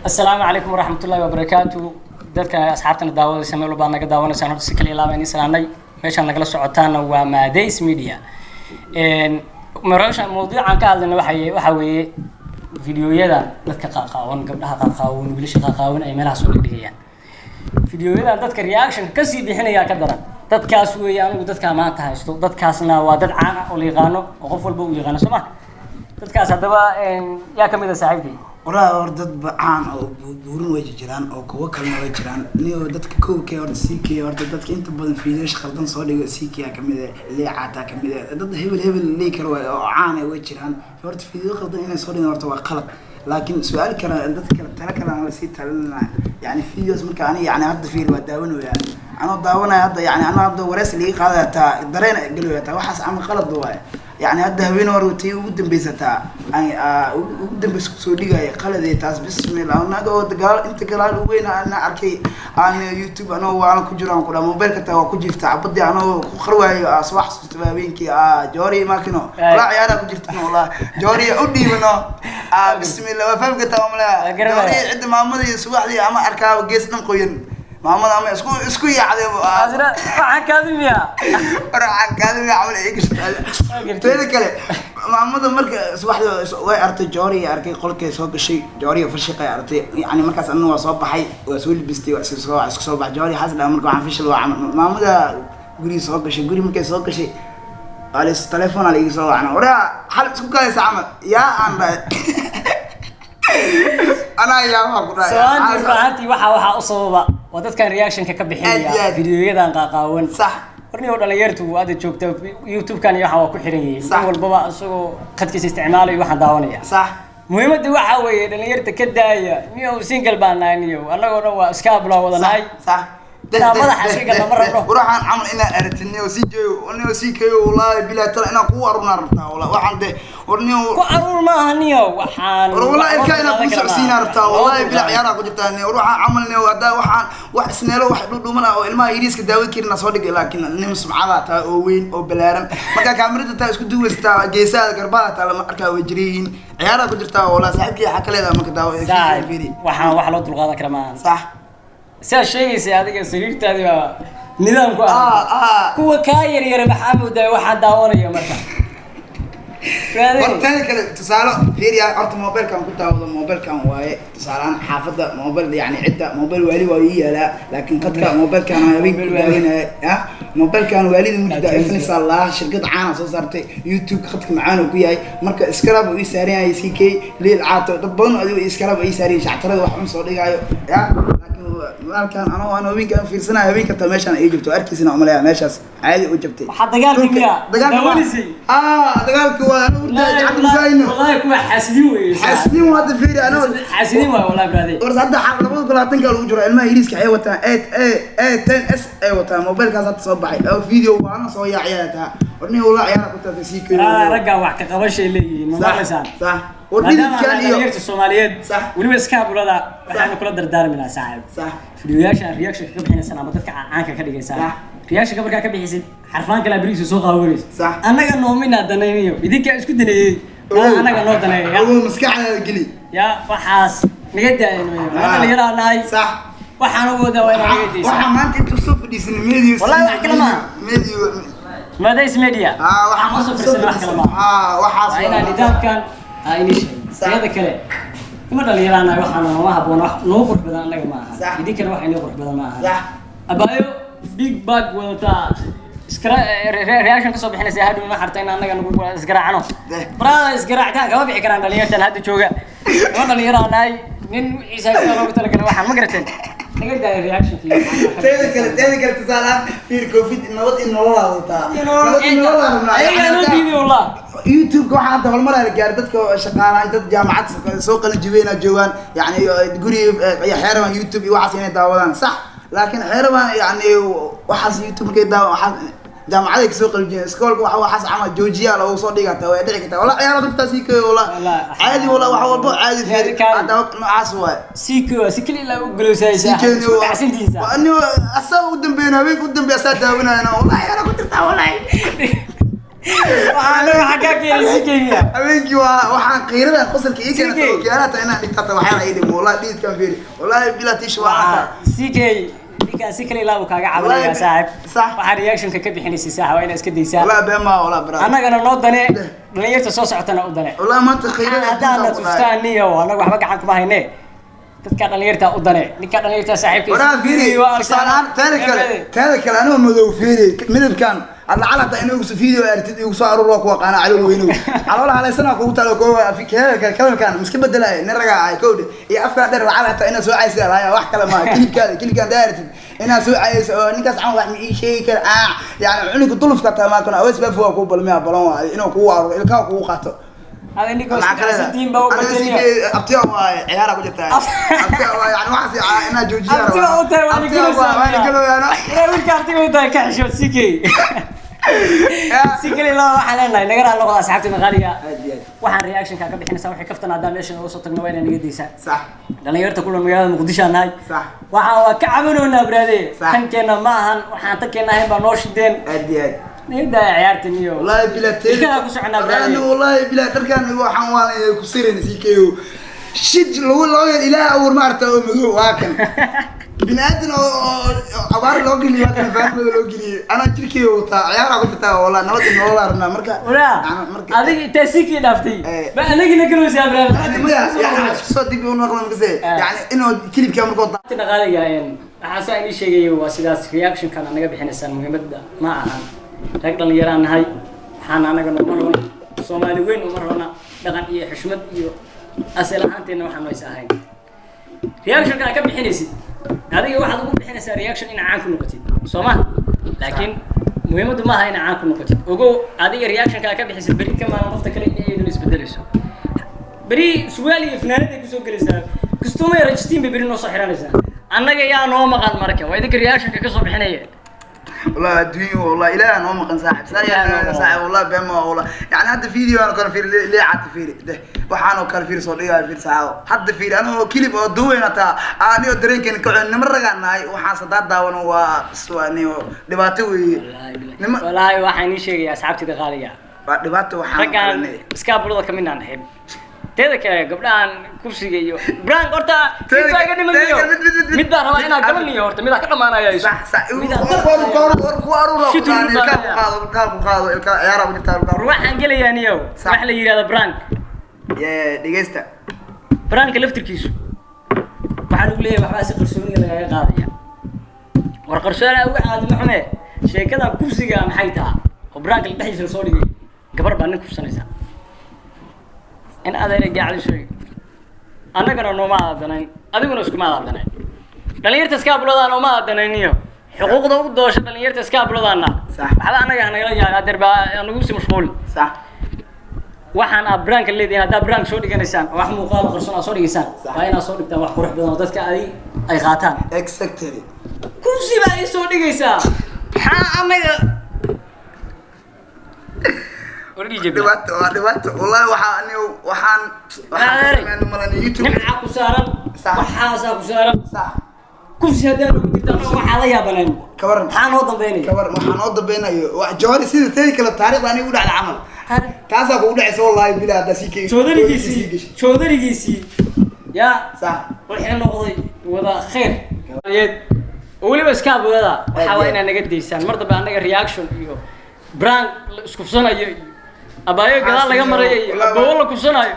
Asalaamu calaykum waraxmatullahi wabarakaatu. Dadka asxaabtana daawadaysa meel walbaad naga daawanaysaan, horta si kaliya laaba idin salaanay. Meeshaan nagala socotaana waa Maadays Media. Marasha mawduucan ka hadlayna waxaa weeye videoyada dadka qaaqaawan, gabdhaha qaaqaawan, wiilasha qaaqaawan ay meelaha soo dhigdhigayaan. Videoyadan dadka reaction kasii bixinayaa ka daran dadkaas weeye. Anigu dadkaa maanta haysto, dadkaasna waa dad caan ah oo la yaqaano oo qof walba uu yaqaano, soo ma? Dadkaas haddaba yaa kamid a, saaxiibkay? Walahi hor dad caan oo buurin way jiraan oo kuwo kalena way jiraan. Niyo dadka kowkee horta CK, horta dadka inta badan fiidiyosh khaldan soo dhigo CK kamid ah, leecaataa kamid ah, dad hebel hebel lii karo oo caan ah way jiraan. Horta fiidiyo khaldan inay soo dhigaan horta waa qalad, laakiin su-aal kale, dad kale, tala kale aan lasii talinaa. Yani videos marka aniga yani hadda fiir waa daawanaya, anoo daawanaya hadda, yani anoo hadda wareys liiga qaadaya, taa dareen gelaya, taa waxaas camal qalad waaye. Yani hadda haween hore tii ugu dambaysataa ugu dambeysa kusoo dhigaya qaladee taas. Bismillah, anaga oo dagaal inta galaal u weyn ana arkay aan YouTube anoo waana ku jiro, aan ku dhaha mobilka taa waa ku jiifta cabadii anoo ku qarwaayo, aa soo xasuusta habeenkii joori maakino walaa ciyaaraa ku jirta, walaa joori u dhiibano. Bismillah, waa fahmi kartaa malaya. Joori cidda maamada iyo subaxdii ama arkaaba gees dhan qoyan, maamada ama isku yaacday. Waxaan kaadimiya. Waxaan kaadimiya camal ay gashay. Teeda kale, maamada marka subaxdii way artay joori, arkay qolkay soo gashay joori fashiqay artay. Yani markaas anna waa soo baxay, waa soo libistay, waa isku soo baxay joori xaas dhaa. Marka waxaan fashil waa camal maamada gurigi soo gashay. Guri markay soo gashay alis telefoon ala iga soo wacna, waraa xal isku kalaysa camal yaa aan dhahay, anaa yaa waa ku dhahay. Soaantii runaantii waxaa u sababa waa dadkan reactionka ka bixinaya videoyadan qaaqaawan. Warniyo dhalinyartu hadda joogta YouTube-kan iyo waxaan waa ku xiran yihiin, nin walbaba isagoo khadkiisa isticmaalayo waxaan daawanaya. Muhiimadda waxaa weeye dhalinyarta ka daaya. Niyow, single baan nahay niyow, annagoo dhan waa iskaabula wada nahay. Inaan madaxa iska galno ma rabno. Waxaan camal inaan aragtid niyo si jeeyo niyo si keeyo, wallahi bilaa tala inaan kugu arurnaa rabtaa. Wallahi waxaan de war niyo ku aruur maaha niyow, waxaan war wallahi ilka inaan kuu socodsiinaa rabtaa. Wallahi bilaa ciyaaraa ku jirtaa niyo. War waxaan camal niyo haddaa waxaan wax isneelo, wax dhudhuumana oo ilmaha yariiska daawad karina soo dhigay, laakiin nin sumcada taa oo weyn oo balaaran markaa kaamirada taa isku duwaysataa, geesaha garbaha taa lama arkaa, way jiriyihiin. Ciyaaraa ku jirtaa wallahi. Saaxiibkii waxaa ka leedahay marka daawo. Saaxib, waxaan wax loo dulqaadan kara maaha. Sidaad sheegaysa adiga sariirtaadii baa nidaam ku ah, kuwa kaa yaryara maxaa moodaa waxaan daawanaya marka? Horta teeda kale, tusaale fiiriya, horta mobilkan ku daawado mobilkan waaye. Tusaalehaan xaafadda mobil, yani cidda mobil waali waa ii yaalaa, laakiin qadka mobilkan habeenka ku daawanaya ah mobilkan waalida mujida ifinaysaa laa shirkad caana soo saartay, YouTube khadka macaan uu ku yahay. Marka iskarab uu ii saaran yahay CK Liil Caato, dad badan adigo iskarab ii saaran yahay, shactarada wax un soo dhigaayo ya. Laakiin maalkan anoo aan habeenka aan fiirsanayo, habeenka taa meeshaan ay jirto arkiisina umaleeya meeshaas caadi u jabtay. Waxaa dagaalkii miyaa daawanaysay? Ah, dagaalki waa anuu hurda gacanta mugaayno. Wallahi kuwa xaasidiin weeye. Xaasidiin waa hadda fiiri anoo xaasidiin waay wallahi brother. Horta hadda 2020-ka lagu jiro, ilmaha yariiska ay wataan A 10s ay wataan, mobilkaas hadda soo baxay oo video waana soo yaaciyaa taa. War nin walaa ciyaara ku taatay sii keeyo. Raggan wax ka qabashay leeyihiin, ma maqlaysaan? Sax. War dhididkan iyo dhalinyarta Soomaaliyeed, weliba iskaabulada, waxaanu kula dardaarminaa, saaxiib, fiidiyoyaasha reaction ka bixinaysaan ama dadka caanka ka dhigaysaan, reactionka markaa ka bixisid xarfaan kale beriisa soo qaawanaysa. Annaga noomina danaynayo, idinkaa isku daneeyey, annaga noo daneeya. Ogow, maskaxdaada geli. Ya waxaas naga daayan, dhalinyaraa nahay. Waxaan ugu wadaa waa inaa naga daysa. Waxaa maanta intuu soo fadhiisanay media. Wallahi wax kale maaha. Media. Madays Media. Waxaa ma soo fadhiisanay wax kale maaha. Waxaas waa inaa nidaamkan aa inii sheegay. Teeda kale, ima dhalinyaraanahay, waxaana nooma habboon, wax noo qurux badan annaga ma aha. Idinkana wax inoo qurux badan ma aha. Abaayo big bag wadataa iskara reaction kasoo bixinaysa, hadhow ma xarta in annaga nagu isgaraacno. Brother, isgaraacitaan kama bixi karaan dhalinyartan hadda jooga. Ima dhalinyaraan nahay, nin wixiisa haysta loogu talagalay waxaan ma garateen. Naga daaya reactionkii. Teeda kale, tusaale ahaan fiir, covid nabad in nololaa wataa, nabad in nololaa rabnaa. Ayagaa noo diiday wallah. YouTube-ka waxaa hadda horumar la gaaray, dadka shaqaalaan, dad jaamacad soo qalin jibeyna joogaan, yani guri xeerabaan YouTube iyo waxaas inay daawadaan. Sax, laakiin xeerabaan yani waxaas YouTube markay daawa, waxaas jaamacaday kasoo qalin jibeen, iskoolka waxa waxaas camal joojiyaa lagu soo dhigataa, way dhici kartaa. Wallah ciyaara dadtaa sii kayo, wallah caadi, wallah wax walbo caadi. Fiir hadda noocaas waay. Si ko si keli ilaa u galowsaysa isku dhacsantiisa. Ani asaa u dambeeyna, habeenka u dambeeya asaa daawanayna, wallah ciyaara ku jirtaa wallahi. Waxaa waxaa kaa keenay si kenya. Habeenkii waa waxaan qiirada qosolka ii keena. CK. Okiyaalata inaan dhigtata waxyaala ii dhimo, wallahi dhididkan fiiri, wallahi bilaa tiisha waa Waxaa xataa. CK ninkaan si kale ilaa uu kaaga cabanaya. Wallahi, saaxib. Sax. Waxaa reactionka ka bixinaysay saaxib waa inaad iska daysaa. Wallahi been maa, wallahi brother. Annagana noo dane, dhalinyarta soo socotana u dane. Wallahi maanta qiirada Haddaadna tustaan niyo, annaga waxba gacan kuma hayne, dadka dhalinyarta u dane, ninka dhalinyarta saaxiibkiisa. Waraa fiiri, tusaale ahaan, teeda kale anoo madow fiiri midabkan lacala hataa inuu igu video aragtid igu soo aruur waa kuwa qaana calool weynow, calool halaysanaa kugu taalo koowa. Teeda kale kalalkan miska bedelaya nin ragaa ahay kowdhe iyo afkaa dheer, lacala hataa inaad soo caysa lahayn wax kale maaha. Kilibkaan daa aragtid inaad soo cayso oo ninkaas can wax ma ii sheegi kara yani cunuga dulufka taa maakano awees baafu waa kuu balmiya balan waayo inuu kugu aruuro ilkaha kugu qaato. Hada ninka Maxaa kale? sidiin baa u bataniyo. Abtiya waaye, ciyaara ku jirtaa, abtiya waaye, yani waxaas inaad joojiyaa. Abtiga u tahay waa nigelaysaa. Waa nigelaysaa. Wiilka abtiga u tahay ka xishood CK. Si kale loo waxaan leenahay naga raali noqda asxaabteena qaaliga. Aad iyo aad. Waxaan reactionka ka bixinaysaa waxay kaftan haddaan meesha nooga soo tagno waa inaa naga daysaa. Sax. Dhalinyarta kulan magaalada Muqdisho aan nahay. Sax. Waxaan waa ka cabanoonaa brade. Sax. Tankeenna ma ahan, waxaan tankeena ahayn baa noo shideen. Aad iyo aad. Naga daaya ciyaartan iyo Wallahi bila teed. Ilkadaa ku soconaa brade. Wallahi bila dharkan waxaan waa ku sirin CK shid lagu loo ilaah abuur maarta oo madow waa kan bini aadan oo abaar loo geliyo, waa kan fahmada loo geliyay, anaa jirkeyga wataa ciyaaraa ku jirtaa, wallahi nabad iyo nolol arnaa marka. Waraa marka adiga intaa sikii dhaaftay Eh. ba anagina galowsaa brade. Yani maya, yani isku soo dib u noqon markase yani inuu kilibka markuu Dhaqaaliga waxaan saa inii sheegayay waa sidaas, reactionkan naga bixinaysaan muhiimadda ma ahan. Rag dhalinyaraan nahay, waxaan anaga nooma roona, Soomaali weyn uma roona, dhaqan iyo xushmad iyo asal ahaanteenna waxaan noys ahayn. Reactionka aad ka bixinaysid adiga waxaad ugu bixinaysaa reaction inaad caan ku noqotid soo ma, laakiin muhiimaddu maaha inaad caan ku noqotid. Ogow adiga reactionka aad ka bixisid beri ka maalin qofta kale in iyaduna isbedelayso, beri surwaal iyo funaanad ay kusoo gelaysaa, kastuumay rajistiin bay beri noo soo xiranaysaa. Annaga yaa noo maqan marka? Waa idinka reactionka kasoo bixinaya. والله الدنيا والله إله أنا مقن صاحب إله صاحب والله بما والله يعني هذا فيديو أنا كان في ليه عاد فيري ده waxaan oo kale fiir soo dhigaa fiir saaco hadda fiir anoo kilib oo duwayna taa anio dareenkan ka nima ragaanahay waxaan sadaa daawan waa iswaaniyo dhibaato weeye. Nima Walaahi waxaan ii sheegaya asxaabtida qaaliga waa dhibaato waxaan raggaan iskaabulada kamid aan nahay. Teeda kale gabdhahan kufsiga iyo brank horta mid baa iga dhimanayo, mid baa rabaa inaa galanayo, horta midaa ka dhamaanaya isu. Sax sax. Midaa war ku aruura. Shit, ilka ku qaado, ilka ku qaado, ilka ciyaara ku jirtaa ilka. War waxaan gelayaa niyow Sax. Wax la yidhahdo brank. Yee dhegeysta. Branka laftirkiisu waxaa lagu leeyahay waxbaa si qarsooniga lagaga qaadaya. War qarsooni uga caadi ma xume, sheekadan kufsiga maxay taha oo branka dhexdiisa lasoo dhigay? Gabar baa nin kufsanaysa in adeera gaacdi sheeg, annagana nooma aadanayn, adiguna iskuma aadanayn, dhalinyarta iskaabulada nooma aadanayniyo xuquuqda u doosha dhalinyarta iskaabuladaana. Sax. Waxba annaga hanagala yahay adeer baa nagu sii mashquulin. Sax. Waxaan aad branka leedihiin, haddaad brank soo dhiganaysaan oo wax muuqaal qarsoon aad soo dhigaysaan, Sax. waa inaad soo dhigtaan wax qurux badan oo dadka ay qaataan. Exactly. Kursi baa ii soo dhigaysaa, maxaa anaga war DJ Black. Dhibaato waa dhibaato wallahi waxaa anigu waxaan ka Adeer. sameyn malan YouTube. Nimcaa ku saaran. Sax. Waxaasaa ku saaran. Sax. Kursi haddaan ugu jirta anaga waxaa la yaabanayn. Ka waran? Maxaa noo dambeynaya? Ka waran waxaa noo dambeynayo waa joori sida teedi kale taariikhda aniga u dhacda camal taasaa kugu dhacaysa wallahi bilaa haddaa sii Joodarigiisii, joodarigiisii yaa sax wuxuu noqday wada khayr yeed oo weliba iskaabulada waxaa waa inaad naga daysaan mar dambe annaga reaction iyo brand la iskufsanayo iyo abaayo gadaal laga marayo iyo aboowo la kufsanayo.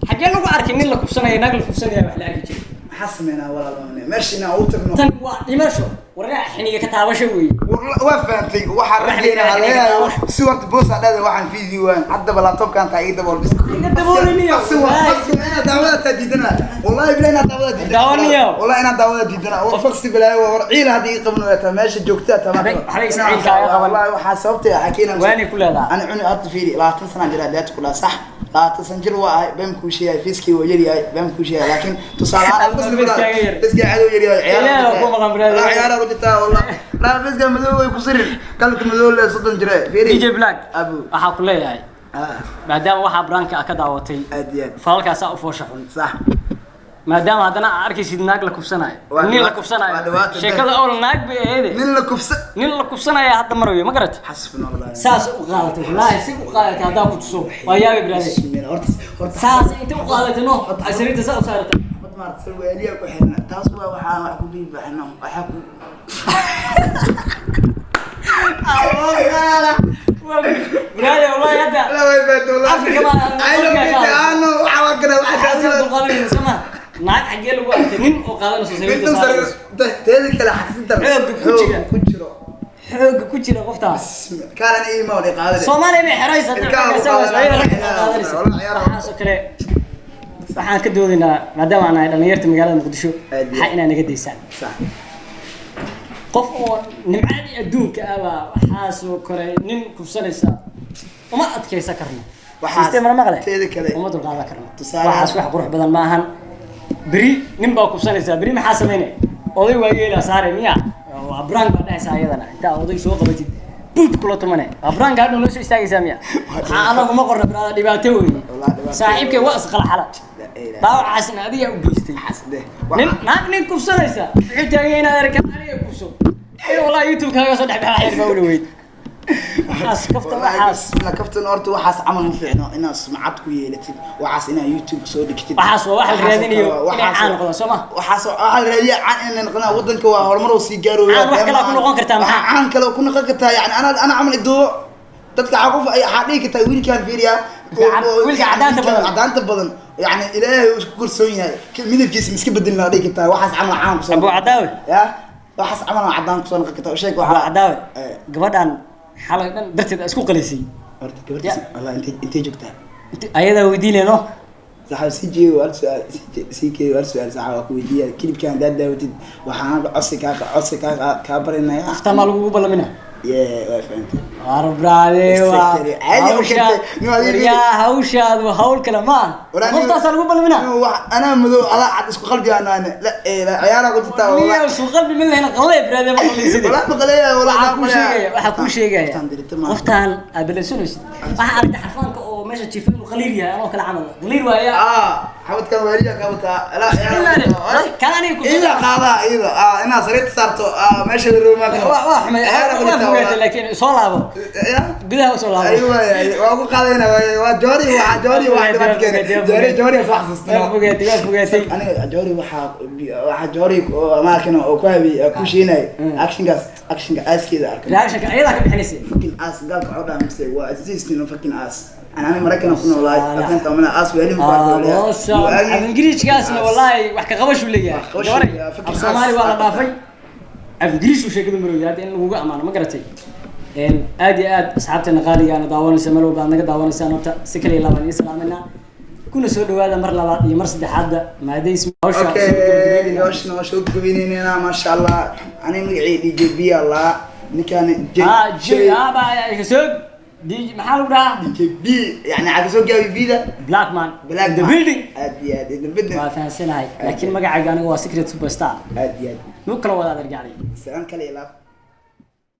Xaggee lagu arkay nin la kufsanayo, naag la kufsanaya wax la arki jiray? Maxaa sameynaa walaal meesha inaan u tagno? Tan waa dhimasho, wargaa xiniga ka taabasho weeye. Waa fahantay waxaa raggeena haleeyayo si horta boosaa dhada waxaan video-aan haddaba laptopkan taa ii dabool bis. Iga dabooliniyo. Faqsi waa faqsi, inaad daawada taa diidana wallahi bilaa inaad daawada diidana. Daawaniyo. Wallahi inaad daawada diidana war faqsi bilaa war ciil hadda ii qaban waa taa meesha joogtaa taa. Waxba is ciil kaaga qaban. Wallahi waxaa sababtay waxaa keenaa Waanay ku leedahay. Ani cuni hadda fiiri 20 sana jira daad ku laa sax 20 san jir waa ahay been kuu sheegay fiiskii waa yar yahay been kuu sheegay laakiin tusaale ahaan Fiiskaaga yar. Fiiskii cadow yar yahay. Ilaahay waa ku maqan brother. Ciyaar ku jirtaa wallahi laa fiiska madow way ku sirin kalka madow le 30 jira fiiri. DJ Black. Abu. Waxaa ku leeyahay ah maadaama waxaa branka ah ka daawatay aad iyo aad falalkaasaa u foosha xun. Sax. Maadaama haddana aad arkaysid naag la kufsanayo, Waa nin la waa kufsanayo, dhibaato. Sheekada owl naag bay aheede. Nin la kufsa. Nin la kufsanaya hadda marayo, ma garat? Xasbuna Allah. Saas u qaadatay, wallaahi si u qaadatay haddaa ku tuso waa yaabi, brother. Bismillah, horta horta. Saas inta u qaadatay, no, ay sariirta saa u saaratay. Xabad maarta sarwaaliya ku xirna, taas waa waxaa wax ku biibaxno, waxaa ku Brother, wallahi hadda La way baad wallahi. Afrika ma- Ay lo bitaano waxa waa kana waxa taas. Dulqaadanaysa soo ma? Naag xaggee lagu arkay nin oo qaadanayso sariirta Middan saarayso? sariir teeda kale xasinta. Xoogga ku jira. Ku jiro. Xoogga ku jira qoftaas. Kaalan ii ma wada qaadane. Soomaaliya may xeraysa. Ilkaha ku qaadanaysa. Waxaasoo kale waxaan ka doodaynaa, maadaama aan nahay dhalinyarta magaalada Muqdisho, Aad iyo waxaa inaa naga daysaan. Sax. Qof oo nimcadii adduunka ah baa waxaasoo kale nin kufsanaysa, uma adkaysan karno. Waxaas- System mana maqle. Teeda kale. Uma dulqaadan karno. Tusaale- Waxaas wax qurux badan ma ahan. Beri nin baa kufsanaysaa, beri maxaa samaynaya? Oday waa yeelaa saare miya? Waa prank baa dhahaysaa iyadana. Intaa oday soo qabatid buut kula tumane, waa prank, hadhow noo soo istaagaysaa miya? Waxaa anagu ma qorna, brother, dhibaato weeye. Wallahi dhibaato. Saaxiibkay waa isqalxala. La ilaaha. Dhaawacaasna adigaa u geystay. Xasde. Nin naag nin kufsanaysa wuxuu taagan yahay inaad arkaan aniga kufso. Ee wallahi YouTube kaaga soo dhex baxa xir baa u dhaweyd. Waxaas kaftan, waxaas. Bismillah, kaftan horta waxaas camal ma fiicno inaad sumcad ku yeelatid, waxaas inaad YouTube soo dhigtid. Waxaas waa wax la Waxaas oo raadinayo kale waa inay waxaas caan noqdaan, soo ma? Waxaas waxaa la raadiyaa caan inay noqdaan, wadanka waa horumar oo sii gaarooya. Caan wax kale ku noqon kartaa, maxaa? Waxaa caan kale ku noqon kartaa, yani ana camal iduubo dadka waxaa ku waxaa dhihi kartaa wiilkaan fiiriyaa. Wiilka cadaanta badan. Cadaanta badan, yani Ilaahay uu isku kalsoon yahay, midabkiisa ma iska bedelin waa dhihi kartaa, waxaas camal caan kusoo Abu Cadaawe. Ya waxaas camal aan cadaan kusoo noqon kartaa, sheeg. Abu Waxaa Cadaawe. Eh. Gabadhan xalay dhan darteed aa isku qalaysay. Horta gabadhiis wallah intay joogtaa? Ayadaa weydiinayno. Saxa si jeeyo hal su'aal, si keeyo hal su'aal, saxa waa ku weydiiyaa. Kilibkaan haddaad daawatid, waxaan codsi kaa barinaya. Qoftaan maa lagugu ballamina? Yee, waa fahantay. War brother, waa Secretary. Caadi u hawsha keentay. Nin waa adiga- waryaa, hawshaadu hawl kale ma aha. Qoftaasaa lagu ballamina. Anaa madow, adaa cad, isku qalbi aan naane la ee la ciyaara ku jirtaa. Niyo Wallahi isku qalbi mid lahayna qallee, brother, ma qallaysidee. Wallahi ma qaleeya, wallahi Waxaa kuu sheegaya, waxaa kuu sheegaya Qoftaan dirita ma qoftaan aad ballansanaysid, waxaa aragtay xarfaanka oo meesha jiifa inuu qaliil yahay, anoo kale camal qaliil waaya. Ah, xabadkan waaliya ka wataa la Kan aniga ku ida qaadaa ida ah inaad sariirta saarto, ah meesha la roomaa. Waa xumay, waa fogaatay, laakiin soo laabo, gudaha usoo laabo. Aywa, waa ku qaadayna, waa joori, waa joori, waa dhibaato keenay joori, joori soo xasuustay. Waa fogaatay, waa fogaatay. Aniga joori waxaa joori maakin oo ku habi ku shiinay actionkaas, actionka aaskeeda arkay. Reactionka ayadaa ka bixinaysay. Fucking ass gaalka codha mise waa existing fucking ass. Ana Maraykan ku noolahay, afanta mana ass weli ma Aloosha af Ingiriiskaasna wallahi wax ka qabashu leeyahay. Wax qabashu Gabaray, leeyahay, af Soomaali waa la dhaafay, af Ingiriishu sheekadu marooyay hadda in laguga amaano, ma garatay? Aad iyo aad asxaabteena qaaliga ana daawanaysa, meel walba aad naga daawanaysaan, horta si kale iyo laabaan idiin salaamayna, kuna soo dhawaada mar labaad iyo mar saddexaadba maadays hawsha soo Okay, gabagabeynayna. hawshan waa soo gabagabeynayna, maasha Allah. Ani magacii DJ B Allah, ninkaan J. Ah, J ah ba soo DJ maxaa lagu dhahaa? DJ B, yani caga soo gaabi B da. Black man Black in the man. building. Aad iyo aad in the building. Waa fahansanahay, laakiin magacayga aniga waa Secret Superstar. Aad iyo aad. Nuu kala wada adeer gacday. Salaan kale iyo laab.